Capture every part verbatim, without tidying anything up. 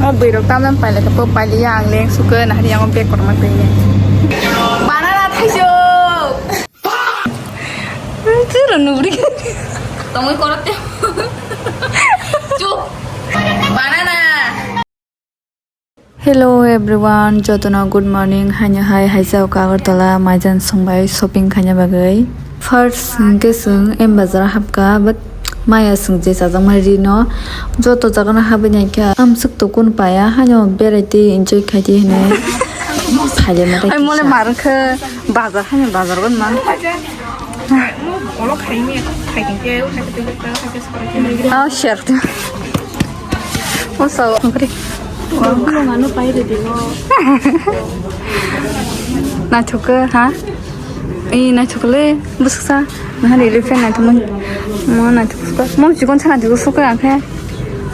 O bwrwi rok tamjani pailai kha, bo pailiya, ang leng sukhe nahari, ang bag kotorma twi. Banana thaisuk. Chwla nugri. Tongwi korok te. Chup. Banana. Hello everyone, jotono good morning. Haino hai haisa wngkha Agartala maijan songbai shopping khaina bagwi. First hwnkhe chwng M Bazar hapkha, but maya chwng je chajakmani rino joto jagano habwi naikha. Amswk tokun paya, haino berai twi enjoy khai twi hinwi phailai ma. Ai mole mar khe bazar, haino bazar gon ma. Oh, share. Oh, so, okay. Naithok khe, ha? Ee, naithok le, bwswksa. Nahari elephant naithok mo. Mo naithok suka. Mo chikon sa naithok suka ang khe.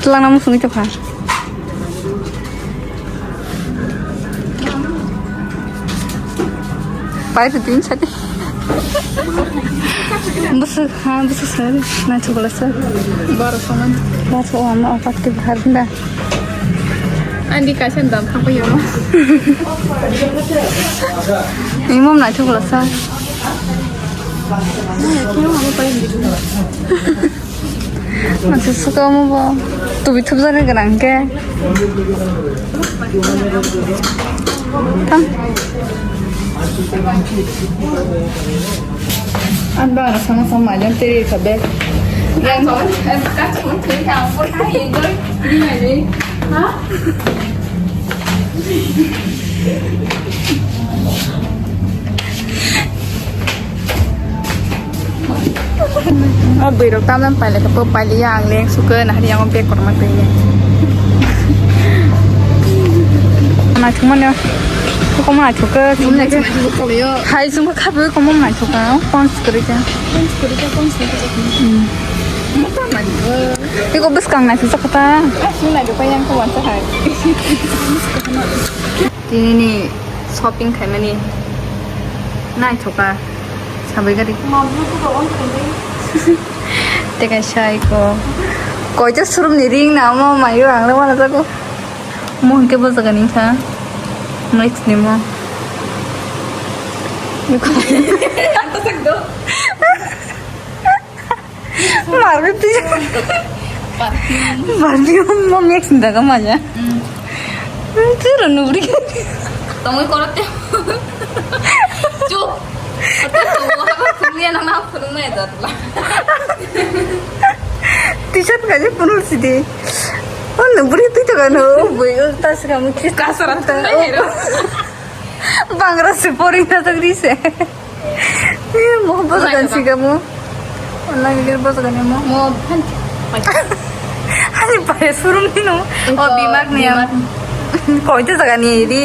Twlang na musungwi tokha. Pai tu tin sate. Bwswk, ha, bwswk sa. Naithok le sa. Baro saman. Baro saman, o, pati bahar da. Andi kaisa dam thangpai yama. Imam naithok le sa. Masa suka omo bo. Tubi thupjani gwnang khe. Tam. Ang ba sana sama jam teri ka bag. Yang. Ha? O bwrwi rok tamjani pailai kha, bo pailiya, ang leng sukhe nahari, ang bag kotorma twi. Naithok mani, komo naithok khe, chum naikhe. Hai chum khe khapi komo naithok kha, pons kwrwi khe. Hmm. Iko bwskang naithok chakha ta. Tini ni shopping khaimani naithok kha sabai gari. Tei kaisa iko koita surumni ring na omo maio ang le uanajago. Omo hinkhe bo jaga ni wngkha mix ni mo. Marwtwi. Perfume. Perfume mo mix ni daga manya. Mm. Chwla nugri. Tongwi korok te. Chup. Tongo haba phunukya nang na phunukmaya jatla. T-shirt kaisa phunuk sidi. O nugri twi to kano bui ta sika mu chis. Kasara ta. Bangra se poring ta tagri se. Mo bojagan sigamo. Online gir bojagan mo. Mo han. Hani pai surum ni no. O bimak ni am. Koi te jaga ni di.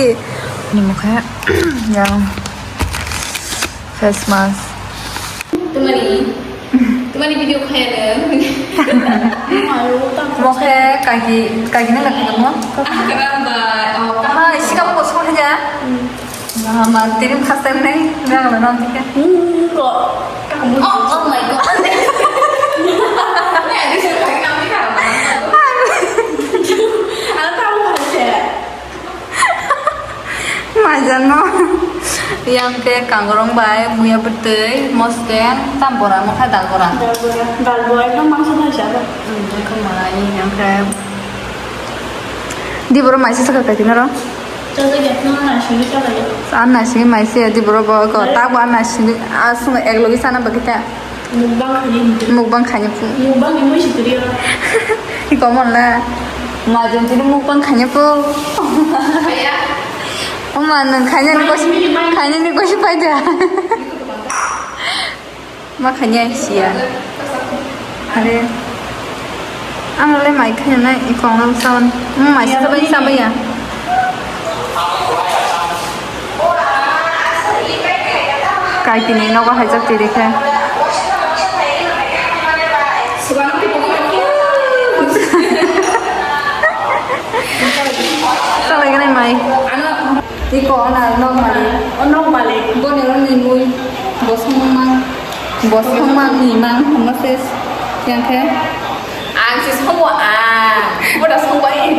Ni mo kha. Ya. Face mask. Tumani. Tumani video khaya ne. Mo khe kagi kagi na lakha mo. Karamba. Ha, isi kamu kosong aja. Mama, tini first time nai, nggak nggak nonton kan? Hmm, kok. Oh, oh my God. Ini ada siapa yang kami kan? Aku tahu aja. Majan no. Yang ke kangorong bai, muya betul, mosdeng, tambora, mukha dalbora. Dalbora, dalbora itu maksudnya siapa? Hmm, itu mana ini yang ke Di borok maisa sakha kaitor naro. Chajak ya, no na sini chajak ya. Anna sini maisa di borok bo ko ta bo anna sini asung ek logi sana bagita. Mukbang khani. Mukbang khani pu. Mukbang ni musi kriya. Iko mon la. Majun tini mukbang khani pu. Oma nang khani ni kosi khani ni kosi paida. Ma khanya siya. Are. Ang le mai khanya na ikong lang sawan. Mo mai sa bai sa bai ya. Kai tini nogo hai jak tiri khe. Salai gana mai. Iko ona nok malik. O nok malik. Boni oro ni mui. Bo songmang mang. Bo songmang ni mang hwnma se. Yang khe. Ang se songo ang. Bo da songo ai.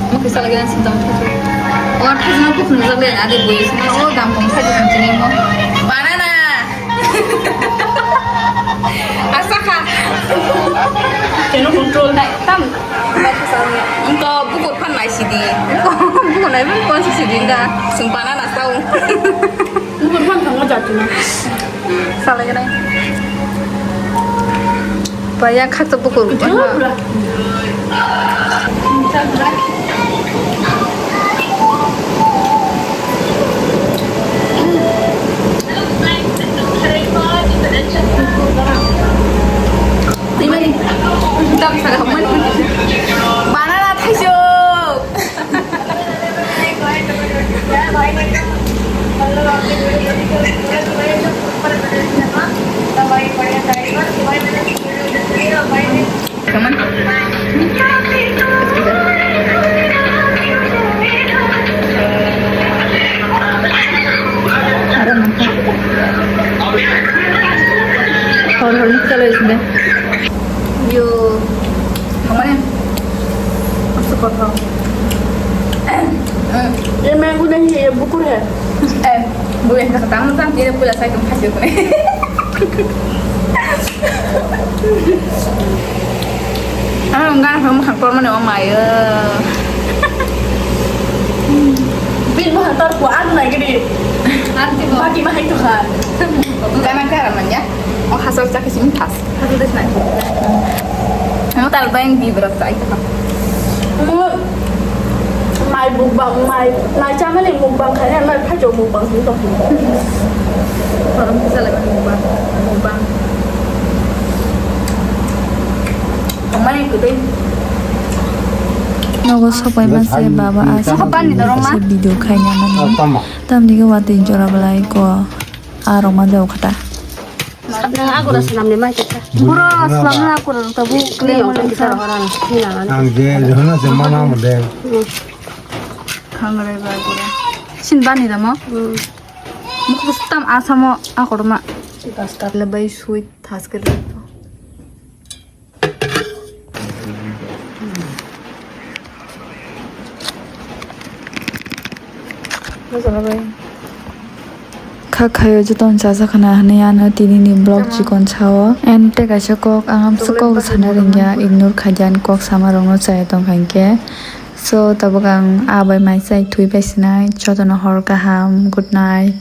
Mokhe salai gana sing tong thaisu. O thaisu no kuphur nujak le ade bui sima o dam kom thaisu sing chini mo. Banana. Asa kha. Keno control nai tam. Engko bukur phan nai sidi. Engko bukur nai phan kon sidi da. Sung banana sao. Bukur phan thangma jatuna. Salai gana. Paya khaksa bukur. Banana thaisuk. Hor hor ni chalai sinde. Yo, mama ni. Masa kotor. ये मैंगो नहीं है, ये बुकुर है। Eh, bu yang kata tamu tam tidak pula saya kempas itu. Ah, enggak, kamu kantor mana, Mama, ya? Bin, mau kantor ku anu lagi di. Nanti mau. Bagi mah itu kan. Bukan angka namanya. Oh, hasil cakis ini pas. Hasil tes nanti. Kamu taruh bayang di berat saya itu kan. Mau mai mukbang, mai, mai chamani mukbang khaina, mai phajo mukbang sini tong. Orang bisa lagi mukbang, mukbang. Nogo sopai mase baba asa. Saka pani dorong ma? Video khaina mani. Tamni ke watui jora belai ko. Arok ma jao khata. Nang agora sanam ni mai kita. Buro sanam na agora ta bu kle mo kita orang. Ang je jona je mana mo de. Khangre ba agora. Sin bani da mo? Mukhus tam asamo agora ma. Basta le bai sweet thaske. Kha khayo jotono chajakhna hinwi ano tinini vlog chikon sao. And tei kaisa kok, ang amsa kok sana rwngya, ignore khaidi ani kok sama rokno chaya tongkha hinkhe. So, tabuk ang aa bai mai chai thwi bai sinai, jotono hor kaham, good night.